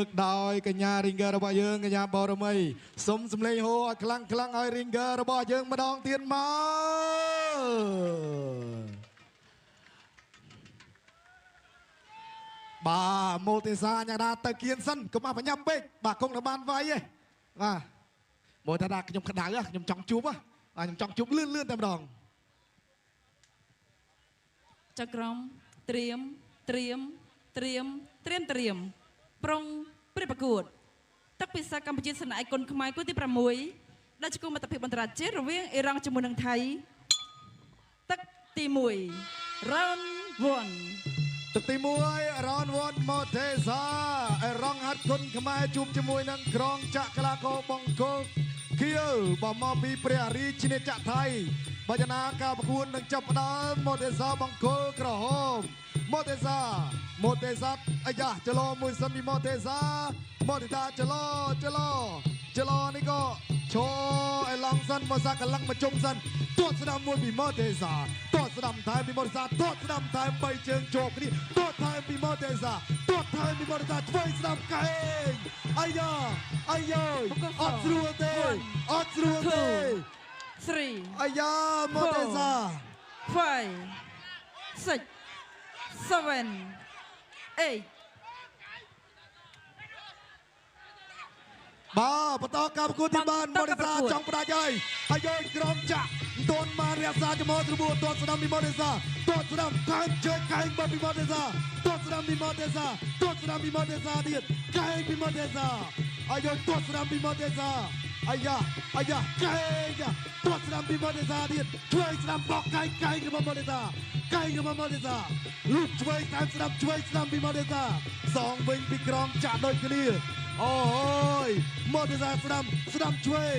កដោយកញ្ញា Ringer របស់យើងកញ្ញាបរមីសូមសម្លេងហូឲ្យខ្លាំងខ្លាំងឲ្យ Ringer របស់យើងម្ដងទៀតមកបាទម៉ូទេសាញ៉ាដាទៅគៀនសិនកុំអបញ្ញាំពេកបាទគង់នៅបានវាយឯងបាទមកថាខ្ញុំក្តៅខ្ញុំចង់ជួបបាទខ្ញុំចង់ជួបលឿនលឿនតែម្ដង ចក្រមត្រៀមត្រៀមត្រៀមត្រៀមត្រៀមប្រុងព្រាបប្រកួតទឹកពិសាកម្ពុជាសនៈឯគុណខ្មែរគូទី6ដែលជាគូមិត្តភាពអន្តរជាតិរវាងអ៊ីរ៉ង់ជាមួយនឹងថៃទឹកទី1 round 1 ទឹកទី1 round 1ម៉ូទេសាអ៊ីរ៉ង់ហាត់គុណខ្មែរជួបជាមួយនឹងក្រុងចក្រឡាកោបង្គោលគៀវបើមកពីព្រះរាជាណាចក្រថៃបច្ចនាការប្រកួតនឹងចាប់ផ្ដើមម៉ូទេសាបង្គោលក្រហមម៉ូទេសាម៉ូទេសាអាយ៉ាចលោមួយសិនពីម៉ូទេសាម៉ូទេសាចលោចលោចលោនេះក៏ឈរឲ្យឡងសិនមកសាកលឹងមកជុំសិនទាត់ស្ដាំមួយពីម៉ូទេសាទាត់ស្ដាំថែមពីម៉ូទេសាទាត់ស្ដាំថែមបីជើងជាប់គ្នាទាត់ថែមពីម៉ូទេសាទាត់ថែមពីម៉ូទេសាឆ្វេងស្ដាំកែងអាយ៉ាអាយអត់ស្រួលទេអត់ស្រួលទេ 3 អាយ៉ាម៉ូទេសា 5 6 7 8 បាទបន្តការប្រកួតទីបានម៉ូទេសាចង់ផ្ដាច់ហើយហើយយកក្រុមចាក់តនបានរក្សាចំហត្របួទាត់ស្ដាំពីម៉ូទេសាទាត់ស្ដាំថែមជើងកែងបើពីម៉ូទេសាទាត់ស្ដាំពីម៉ូទេសាទាត់ស្ដាំពីម៉ូទេសាទៀតកែងពីម៉ូទេសាហើយយកទាត់ស្ដាំពីម៉ូទេសាអាយ៉ាអាយ៉ាកែងទាត់ស្ដាំពីម៉ូទេសាទៀតជួយស្ដាំបកកែងកែងរបស់ម៉ូទេសាកែងរបស់ម៉ូទេសាលូកឆ្វេងតាមស្ដាំឆ្វេងស្ដាំពីម៉ូទេសាសងវិញពីក្រងចាក់ដូចគ្នាអូយម៉ូទេសាស្ដាំស្ដាំឆ្វេង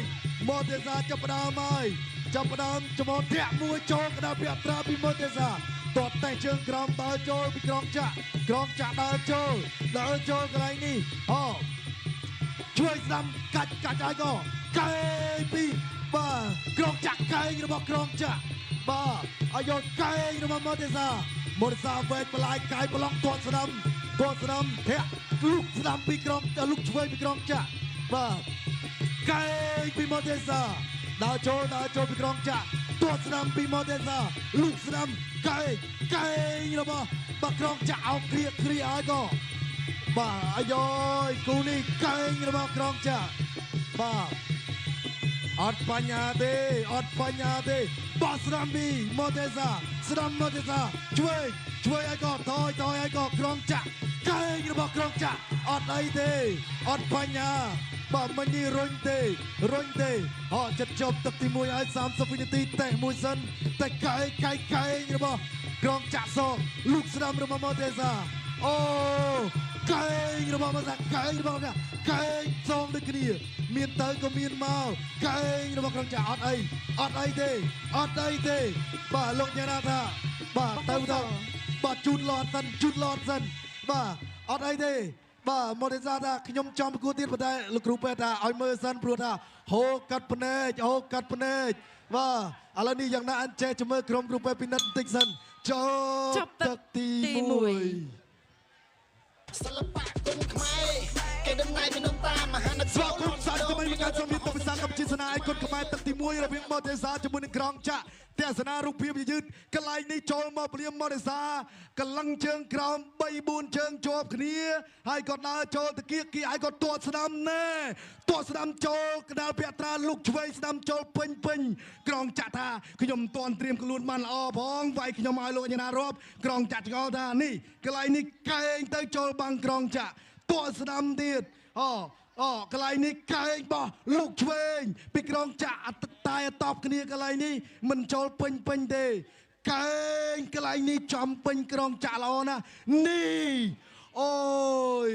ម៉ូទេសាចាប់ផ្ដើមហើយចាប់ផ្ដើមចំធាក់មួយចូលកណ្ដាលពាក់ត្រាពីម៉ូទេសាទាត់តែជើងក្រោមដើរចូលពីក្រងចាក់ក្រងចាក់ដើរចូលដើរចូលកន្លែងនេះអូជួយស្ដាំកាច់កាច់ឲ្យក៏កែងពីបាទក្រងចាក់កែងរបស់ក្រងចាក់បាទឲ្យយកកែងរបស់ម៉ូទេសាម៉ូទេសាវែកបន្លាយកាយប្រឡងទាត់ស្ដាំទាត់ស្ដាំធាក់លុកស្ដាំពីក្រងលុកឆ្វេងពីក្រងចាក់បាទកែងពីម៉ូទេសាដើរចូលដើរចូលពីក្រងចាក់ទាត់ស្ដាំពីម៉ូទេសាលុកស្ដាំកែងកែងរបស់បាទក្រងចាក់អោគ្រាគ្រាឲ្យក៏បាទអាយយគូនេះកែងរបស់ក្រងចាក់បាទអត់បញ្ញាទេអត់បញ្ញាទេបោះស្ដាំពីម៉ូទេសាស្ដាំម៉ូទេសាឆ្វេងឆ្វេងឲ្យក៏ថយថយឲ្យក៏ក្រងចាក់កែងរបស់ក្រងចាក់អត់អីទេអត់បញ្ញាបាទមិញនេះរុញទេរុញទេអត់ចិត្តចប់ទឹកទី1ឲ្យ30វិនាទីតេមួយសិនតែកែងកែងកែងរបស់ក្រងចាក់សលូកស្ដាំរបស់ម៉ូទេសាអូកែងរបស់ម៉ូទេសាកែងរបស់កែងសងដូចគ្នាមានទៅក៏មានមកកែងរបស់ក្រងចាក់អត់អីអត់អីទេអត់អីទេបាទលោកញ៉ាណាថាបាទទៅទៅបាទជូនឡតសិនជូនឡតសិនបាទអត់អីទេបាទម៉ូទេសាថាខ្ញុំចំប្រកួតទៀតប៉ុន្តែលោកគ្រូពេទ្យថាឲ្យមើលសិនព្រោះថាហូកាត់ភ្នែកហូកាត់ភ្នែកបាទឥឡូវនេះយ៉ាងណាអញចេះជំរឿក្រុមគ្រូពេទ្យពិនិត្យបន្តិចសិនចប់ទឹកទី1សិល្បៈគុណខ្មែរគេដំណើរពីនំតាមមហានគរ ស្វាគមន៍សាស្ត្រមីការសូមមានទស្សនកម្ពុជាសនាឯគុណខ្មែរទឹកទី1រវាងម៉ូទេសាជាមួយនឹងក្រងចាក់ទស្សនារូបភាពយឺតកន្លែងនេះចូលមកព្រាមម៉ូទេសាកលឹងជើងក្រោម3 4ជើងជាប់គ្នាហើយក៏ដើរចូលទៅគៀកគៀហើយក៏ទាត់ស្ដាំណែទាត់ស្ដាំចូលកណ្ដាលពាក់ត្រាលុកឆ្វេងស្ដាំចូលពេញពេញក្រងចាក់ថាខ្ញុំមិនទាន់ត្រៀមខ្លួនបានល្អផងវាយខ្ញុំឲ្យលោកអញ្ញាណារាប់ក្រងចាក់ឆ្ងល់ថានេះកន្លែងនេះកែងទៅចូលបាំងក្រងចាក់ទាត់ស្ដាំទៀតអូអូកន្លែងនេះកែងបោះលុកឆ្វេងពីក្រងចាក់អត់តែតបគ្នាកន្លែងនេះមិនចូលពេញពេញទេកែងកន្លែងនេះចំពេញក្រងចាក់ល្អណាស់នេះអូយ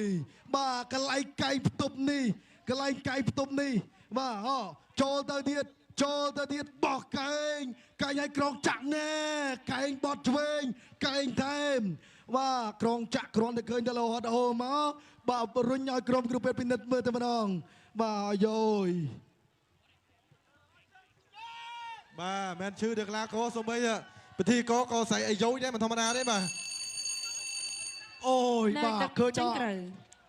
បាទកន្លែងកែងផ្ទប់នេះកន្លែងកែងផ្ទប់នេះបាទអូចូលទៅទៀតចូលទៅទៀតបោះកែងកែងឲ្យក្រងចាក់ណែកែងបត់ឆ្វេងកែងថែមបាទក្រងចាក់គ្រាន់តែឃើញតែលោហត់អូមកបាទរុញឲ្យក្រុមគ្រូពេទ្យពិនិត្យមើលតែម្ដងបាទយយ បាទមិនឈឺដល់កីឡាករសូម្បីពិធីករក៏ស្អីអាយុដែរមិនធម្មតាទេបាទ អូយបាទឃើញ ចេញក្រៅ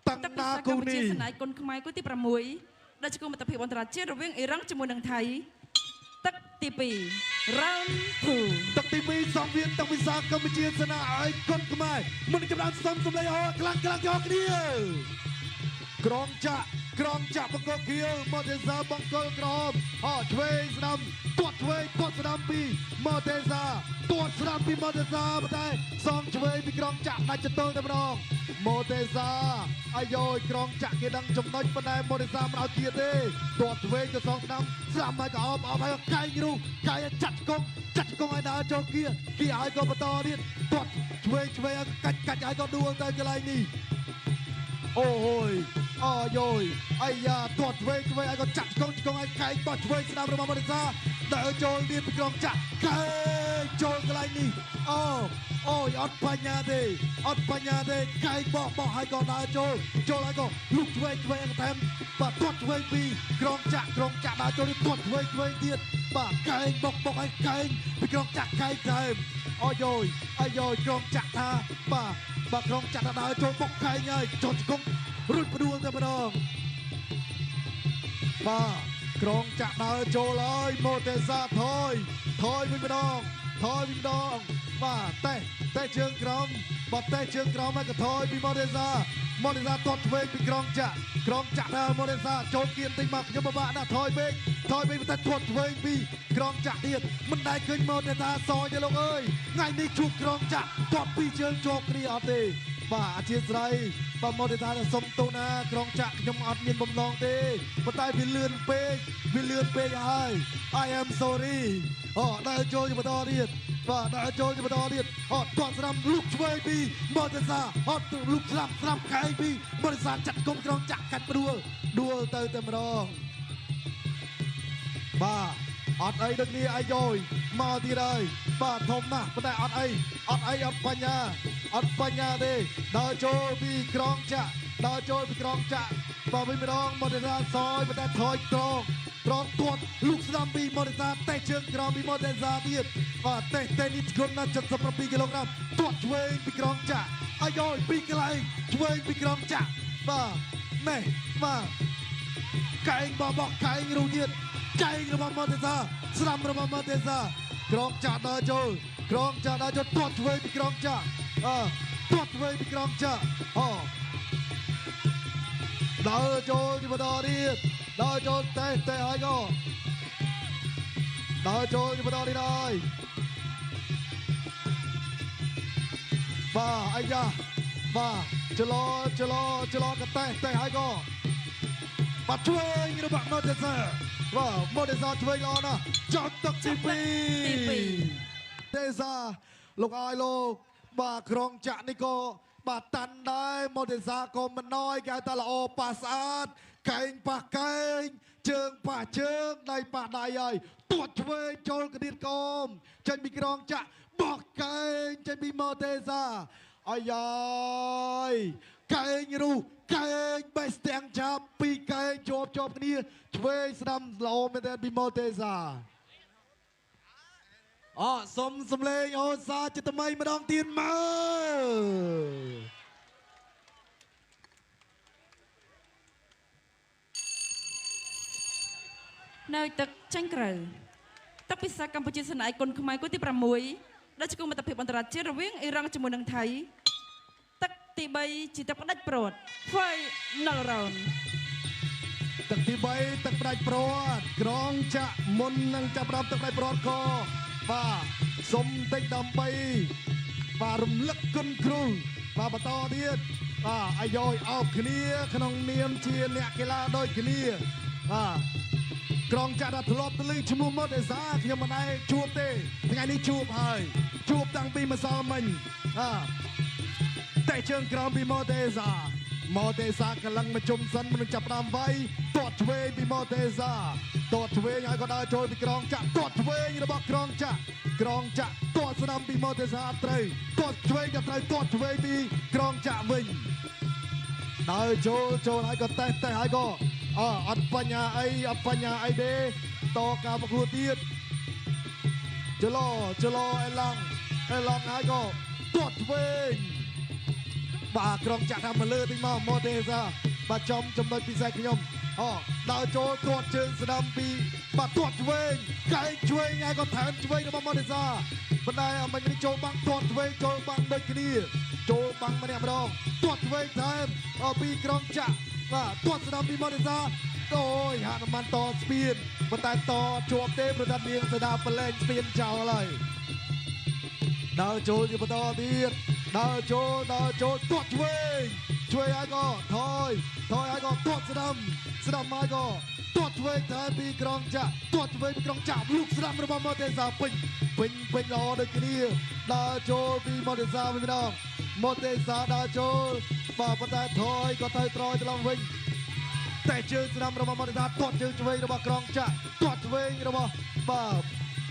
តាំងណាគូនេះ ទឹកពិសាកម្ពុជាស្នេហ៍គុនខ្មែរគូទី6ដែលជាគូមិត្តភាពអន្តរជាតិរវាងអ៊ីរ៉ង់ជាមួយនឹងថៃទឹកទី2 round 2 ទឹកទី2សង្វៀនទឹកពិសាកម្ពុជាស្នេហ៍ឲ្យគុនខ្មែរមុននឹងចម្រើនសំសម្លេងហោខ្លាំងខ្លាំងយកគ្នាក្រងចាក់ក្រងចាក់បង្គោលខៀវម៉ូតេសាបង្គោលក្រហមអឆ្វេងស្ដាំទាត់ឆ្វេងទាត់ស្ដាំពីម៉ូតេសាទាត់ស្ដាំពីម៉ូតេសាប៉ុន្តែសងឆ្វេងពីក្រងចាក់ដាច់ចន្ទល់តែម្ដងម៉ូតេសាអាយយក្រងចាក់គេដឹងចំណុចប៉ុន្តែម៉ូតេសាមិនឲ្យគៀទេទាត់ឆ្វេងទៅសងស្ដាំស្ដាំឲ្យក៏អបអបឲ្យកែងរូកែងចាត់កងចាត់កងឲ្យដើរចូលគៀគៀឲ្យក៏បន្តទៀតទាត់ឆ្វេងឆ្វេងឲ្យកាច់កាច់ឲ្យក៏ដួលទៅកន្លែងនេះអូយអយយអាយ៉ាទាត់ឆ្វេងឆ្វេងឲ្យក៏ចាក់ឆ្កងឆ្កងឲ្យកែងបោះឆ្វេងស្ដាំរបស់ម៉ូតេសាដើរចូលទៀតពីក្រងចាក់កែងចូលកន្លែងនេះអូអូយអត់បញ្ញាទេអត់បញ្ញាទេកែងបោះបោះឲ្យក៏ដើរចូលចូលឲ្យក៏លុកឆ្វេងឆ្វេងឲ្យថែមបាទទាត់ឆ្វេងពីក្រងចាក់ក្រងចាក់ដើរចូលទាត់ឆ្វេងឆ្វេងទៀតបាទកែងបុកបុកឲ្យកែងពីក្រងចាក់កែងថែមអូយយអាយយក្រងចាក់ថាបាទបាទក្រងចាក់ដើរចូលបុកកែងហើយចូលឆ្កងរុចផ្ដួលតែម្ដងបាទក្រងចាក់ដើរចូលហើយម៉ូតេសាថយថយវិញម្ដងថយវិញម្ដងបាទតេតេជើងក្រោមបាទតេជើងក្រោមហើយក៏ថយពីម៉ូតេសាម៉ូតេសាទាត់ឆ្វេងពីក្រងចាក់ក្រងចាក់ដើរម៉ូតេសាចូលគៀនតិចមកខ្ញុំពិបាកណាស់ថយពេកថយពេកតែទាត់ឆ្វេងពីក្រងចាក់ទៀតមិនដែលឃើញម៉ូតេសាសយទេលោកអើយថ្ងៃនេះជួបក្រងចាក់ទាត់ពីរជើងជាប់គ្នាអត់ទេបាទអធិស្ឋានបាទម៉ូតេសាសុំទោសណាក្រងចាក់ខ្ញុំអត់មានបំណងទេប៉ុន្តែវាលឿនពេកវាលឿនពេកហើយ I am sorry អូដើរចូលជាបន្តទៀតបាទដើរចូលជាបន្តទៀតអត់ទាត់ស្ដាំលុកឆ្វេងពីម៉ូតេសាអត់លុកស្ដាំស្ដាំកែងពីម៉ូតេសាចាត់គុំក្រងចាក់កាត់ព្រួលដួលទៅតែម្ដងបាទអត់អីដូចនេះអាយយមកទៀតហើយបាទធំណាស់ប៉ុន្តែអត់អីអត់អីអត់បញ្ញាអត់បញ្ញាទេដើរចូលពីក្រងចាក់ដើរចូលពីក្រងចាក់បាទវិញម្ដងម៉ូតេសាសយប៉ុន្តែថយត្រង់ត្រង់ទាត់លុកស្ដាំពីម៉ូតេសាតេជើងក្រោមពីម៉ូតេសាទៀតបាទតេតេនេះធ្ងន់ណាស់77គីឡូក្រាមទាត់ឆ្វេងពីក្រងចាក់អាយយពីកន្លែងឆ្វេងពីក្រងចាក់បាទនេះបាទកែងបបកែងរូទៀតកែងរបស់ម៉ូតេសាស្ដាំរបស់ម៉ូតេសាក្រងចាក់ដើរចូលក្រងចាក់ដើរចូលទាត់ឆ្វេងពីក្រងចាក់អើទាត់ឆ្វេងពីក្រងចាក់អូដើរចូលទីបន្តទៀតដើរចូលតេតេហើយក៏ដើរចូលទីបន្តទៀតហើយបាទអាយ៉ាបាទចលោចលោចលោក៏តេតេហើយក៏បាទឆ្វេងរបស់ម៉ូតេសាបាទម៉ូតេសាឆ្វេងល្អណាស់ចប់ទឹកទី2ទេសាលោកអើយលោកបាទក្រងចាក់នេះក៏បាទតាន់ដែរម៉ូតេសាក៏មិនណយគេហៅថាល្អប៉ះស្អាតកែងប៉ះកែងជើងប៉ះជើងដៃប៉ះដៃហើយទាត់ឆ្វេងចូលកដៀតកោមចេញពីក្រងចាក់បោះកែងចេញពីម៉ូតេសាអាយយកែងរូកែងបេះស្ទាំងចាប់ពីកែងជាប់ជាប់គ្នាឆ្វេងស្ដាំល្អមែនទែនពីម៉ូតេសាអសុំសំលេងអូសាចិត្តថ្មីម្ដងទៀតមក នៅទឹកចាញ់ក្រៅទឹកពិសាកម្ពុជាស្នេហ៍គុនខ្មែរគូទី6ដែលជាគូមិត្តភាពអន្តរជាតិរវាងអ៊ីរ៉ង់ជាមួយនឹងថៃទឹកទី3ជាទឹកផ្ដាច់ព្រាត់ Final round ទឹកទី3ទឹកផ្ដាច់ព្រាត់ក្រងចាក់មុននឹងចាប់ផ្ដើមទឹកផ្ដាច់ព្រាត់ក៏បាទសុំតិចដើម្បីបាទរំលឹកគុណគ្រូបាទបន្តទៀតបាទអាយយអោបគ្នាក្នុងនាមជាអ្នកកីឡាដូចគ្នាបាទក្រងចាក់ដល់ធ្លាប់ទៅលឺឈ្មោះម៉ូតេសាខ្ញុំមិនដែលជួបទេថ្ងៃនេះជួបហើយជួបតាំងពីម្សិលមិញបាទតែជើងក្រោមពីម៉ូតេសាម៉ូតេសាកលឹងមកជុំសិនមិនចាប់ផ្ដើមវាយទាត់ឆ្វេងពីម៉ូតេសាទាត់ឆ្វេងហើយក៏ដើរចូលពីក្រងចាក់ទាត់ឆ្វេងរបស់ក្រងចាក់ក្រងចាក់ទាត់ស្ដាំពីម៉ូតេសាអត់ត្រូវទាត់ឆ្វេងក៏ត្រូវទាត់ឆ្វេងពីក្រងចាក់វិញដើរចូលចូលហើយក៏តេះតេះហើយក៏អត់បញ្ញាអីអត់បញ្ញាអីទេតការប្រកួតទៀតចលោចលោអេឡង់អេឡង់ហើយក៏ទាត់ឆ្វេង បាទក្រុងចាក់ថាមកលើតិចមកម៉ូតេសាបាទចំចំណុចពិសេសខ្ញុំអូដើរចូលទាត់ជើងស្ដាំពីបាទទាត់ឆ្វេងកែងឆ្វេងហើយក៏ថែមឆ្វេងរបស់ម៉ូតេសាប៉ុន្តែអមិញនេះចូលបាំងទាត់ឆ្វេងចូលបាំងដូចគ្នាចូលបាំងម្នាក់ម្ដងទាត់ឆ្វេងថែមពីក្រុងចាក់បាទទាត់ស្ដាំពីម៉ូតេសាអូយហនុមានតស្ពានប៉ុន្តែតជាប់ទេប្រដាប់នាងសដាប្រឡែងស្ពានចោលហើយដើរចូលជាបន្តទៀតដើរចូលដើរចូលទាត់ឆ្វេងឆ្វេងហើយក៏ថយថយហើយក៏ទាត់ស្ដាំស្ដាំហើយក៏ទាត់ឆ្វេងថែមពីក្រុងចាក់ទាត់ឆ្វេងពីក្រុងចាក់លូកស្ដាំរបស់ម៉ូតេសាពេញពេញពេញល្អដូចគ្នាដើរចូលពីម៉ូតេសាវិញម្ដងម៉ូតេសាដើរចូលបាទប៉ុន្តែថយក៏ទៅត្រយត្រឡប់វិញតែជើងស្ដាំរបស់ម៉ូតេសាទាត់ជើងឆ្វេងរបស់ក្រុងចាក់ទាត់ឆ្វេងរបស់បាទ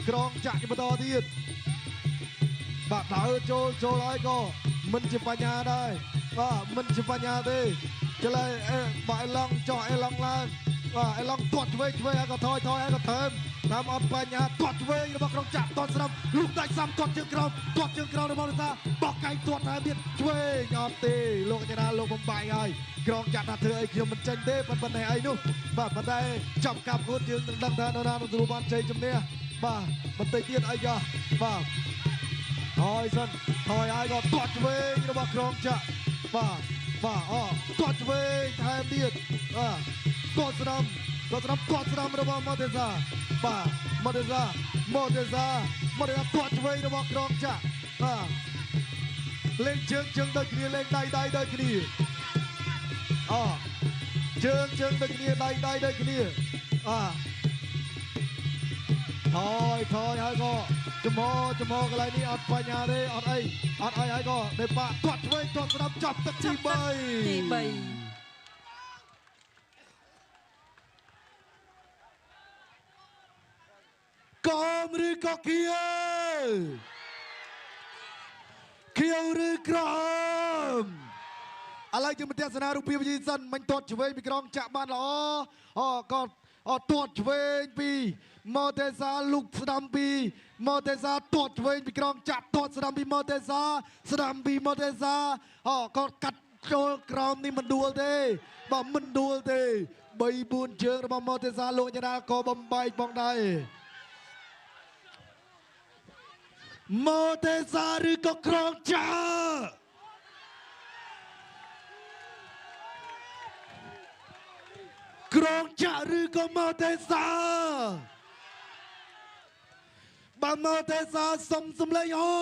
ក្រុងចាក់ជាបន្តទៀតបាទដើរចូលចូលហើយក៏មិនជាបញ្ហាដែរបាទមិនជាបញ្ហាទេចលែអេបាទអេឡង់ចោះអេឡង់ឡើងបាទអេឡង់ទាត់ឆ្វេងឆ្វេងហើយក៏ថយថយហើយក៏ថែមតាមអត់បញ្ហាទាត់ឆ្វេងរបស់ក្រុងចាក់ទាត់ស្ដាំលូកដាច់សាំទាត់ជើងក្រោមទាត់ជើងក្រោមរបស់ម៉ូតេសាបោះកែងទាត់ថែមទៀតឆ្វេងអត់ទេលោកអាចារ្យលោកបំបាយហើយក្រុងចាក់ថាធ្វើអីខ្ញុំមិនចេញទេប៉ុន្តែអីនោះបាទប៉ុន្តែចំកាប់គួតយើងនឹងដឹងថានរណានឹងទទួលបានជ័យជំនះបាទបន្តិចទៀតអីយ៉ាបាទថយសិនថយហើយក៏ទាត់ឆ្វេងរបស់ក្រុងចាក់បាទបាទអទាត់ឆ្វេងថែមទៀតបាទទាត់ស្ដាំទាត់ស្ដាំទាត់ស្ដាំរបស់ម៉ូតេសាបាទម៉ូតេសាម៉ូតេសាម៉ូតេសាទាត់ឆ្វេងរបស់ក្រុងចាក់បាទលេងជើងជើងដូចគ្នាលេងដៃដៃដូចគ្នាអជើងជើងដូចគ្នាដៃដៃដូចគ្នាអថយថយហើយក៏ចំហចំហកន្លែងនេះអត់បញ្ហាទេអត់អីអត់អីហើយក៏ដេប៉ាទាត់ឆ្វេងទាត់ស្ដាំចាប់ទឹកទី3ទី3កមឬក៏ខៀវខៀវឬក្រហមឥឡូវយើងមកទស្សនារូបភាពវិទ្យាសិនមិញទាត់ឆ្វេងពីក្រុងចាក់បានល្អអក៏ទាត់ឆ្វេងពីម៉ូតេសាលុកស្ដាំពីម៉ូតេសាទាត់ឆ្វេងពីក្រុងចាក់ទាត់ស្ដាំពីម៉ូតេសាស្ដាំពីម៉ូតេសាអក៏កាត់ចូលក្រោមនេះមិនដួលទេបាទមិនដួលទេ3 4ជើងរបស់ម៉ូតេសាលោកចរាក៏បំបែកផងដែរម៉ូតេសាឬក៏ក្រុងចាក់ក្រុងចាក់ឬក៏ម៉ូតេសាបាទម៉ូតេសាសុំសំលេងអូ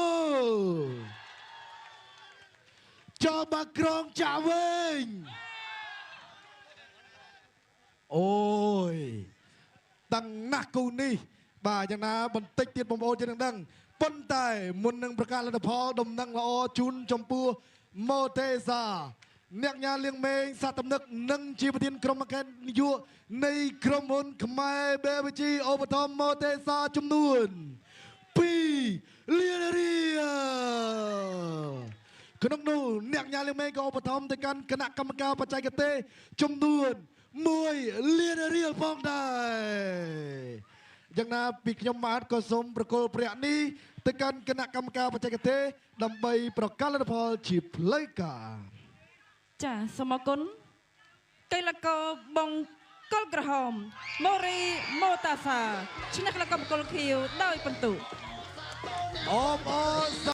ចូលបាទក្រុងចាក់វិញអូយតាំងណាស់គូនេះបាទយ៉ាងណាបន្តិចទៀតបងប្អូនយើងនឹងដឹងប៉ុន្តែមុននឹងប្រកាសលទ្ធផលដំណឹងល្អជូនចំពោះម៉ូតេសាអ្នកញ៉ាលៀងមេងសត្វតំណឹកនិងជាប្រធានក្រុមអគ្គនាយកនៃក្រុមហ៊ុនខ្មែរ BVG ឧបត្ថម្ភម៉ូតេសាចំនួន2លានរៀលក្នុងនោះអ្នកញ៉ាលៀងមេងក៏ឧបត្ថម្ភទៅកាន់គណៈកម្មការបច្ចេកទេសចំនួន1លានរៀលផងដែរយ៉ាងណាពីខ្ញុំបាទក៏សូមប្រគល់ព្រះនេះទៅកាន់គណៈកម្មការបច្ចេកទេសដើម្បីប្រកាសលទ្ធផលជាផ្លូវការចាសូមអរគុណកីឡាករបង្គោលក្រហមម៉ូរីម៉ូតាសាឈ្នះកីឡាករបង្គោលខៀវដោយពិន្ទុ អបអរ